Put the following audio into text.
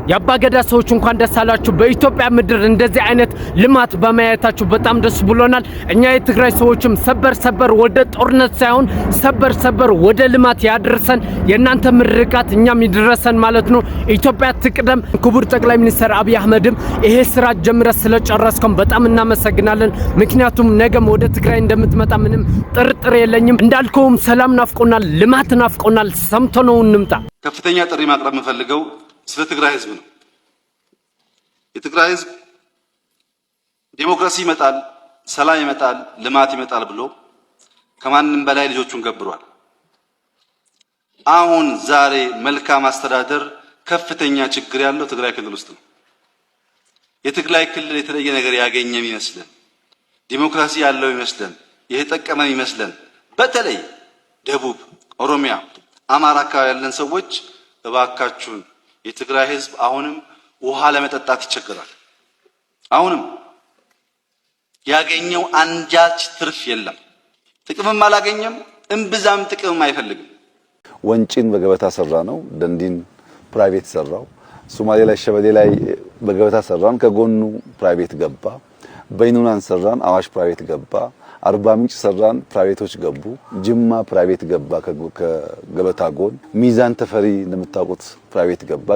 የአባገዳ ሰዎች እንኳን ደስ አላችሁ። በኢትዮጵያ ምድር እንደዚህ አይነት ልማት በማየታችሁ በጣም ደስ ብሎናል። እኛ የትግራይ ሰዎችም ሰበር ሰበር ወደ ጦርነት ሳይሆን ሰበር ሰበር ወደ ልማት ያድርሰን። የእናንተ ምርቃት እኛም ይድረሰን ማለት ነው። ኢትዮጵያ ትቅደም። ክቡር ጠቅላይ ሚኒስትር አብይ አህመድም ይሄ ስራ ጀምረህ ስለጨረስከው በጣም እናመሰግናለን። ምክንያቱም ነገም ወደ ትግራይ እንደምትመጣ ምንም ጥርጥር የለኝም። እንዳልከውም ሰላም ናፍቆናል፣ ልማት ናፍቆናል። ሰምተነው እንምጣ። ከፍተኛ ጥሪ ማቅረብ የምፈልገው ስለ ትግራይ ህዝብ ነው። የትግራይ ህዝብ ዴሞክራሲ ይመጣል፣ ሰላም ይመጣል፣ ልማት ይመጣል ብሎ ከማንም በላይ ልጆቹን ገብሯል። አሁን ዛሬ መልካም አስተዳደር ከፍተኛ ችግር ያለው ትግራይ ክልል ውስጥ ነው። የትግራይ ክልል የተለየ ነገር ያገኘ ይመስለን፣ ዲሞክራሲ ያለው ይመስለን፣ የተጠቀመ ይመስለን። በተለይ ደቡብ፣ ኦሮሚያ፣ አማራ አካባቢ ያለን ሰዎች እባካችሁን የትግራይ ህዝብ አሁንም ውሃ ለመጠጣት ይቸገራል። አሁንም ያገኘው አንዳች ትርፍ የለም። ጥቅምም አላገኘም፣ እምብዛም ጥቅምም አይፈልግም። ወንጪን በገበታ ሰራ ነው። ደንዲን private ሰራው። ሶማሌ ላይ ሸበሌ ላይ በገበታ ሰራን፣ ከጎኑ private ገባ። በይኑናን ሰራን፣ አዋሽ private ገባ። አርባ ምንጭ ሰራን፣ private ኦች ገቡ። ጅማ private ገባ ከገበታ ጎን። ሚዛን ተፈሪ እንደምታውቁት private ገባ።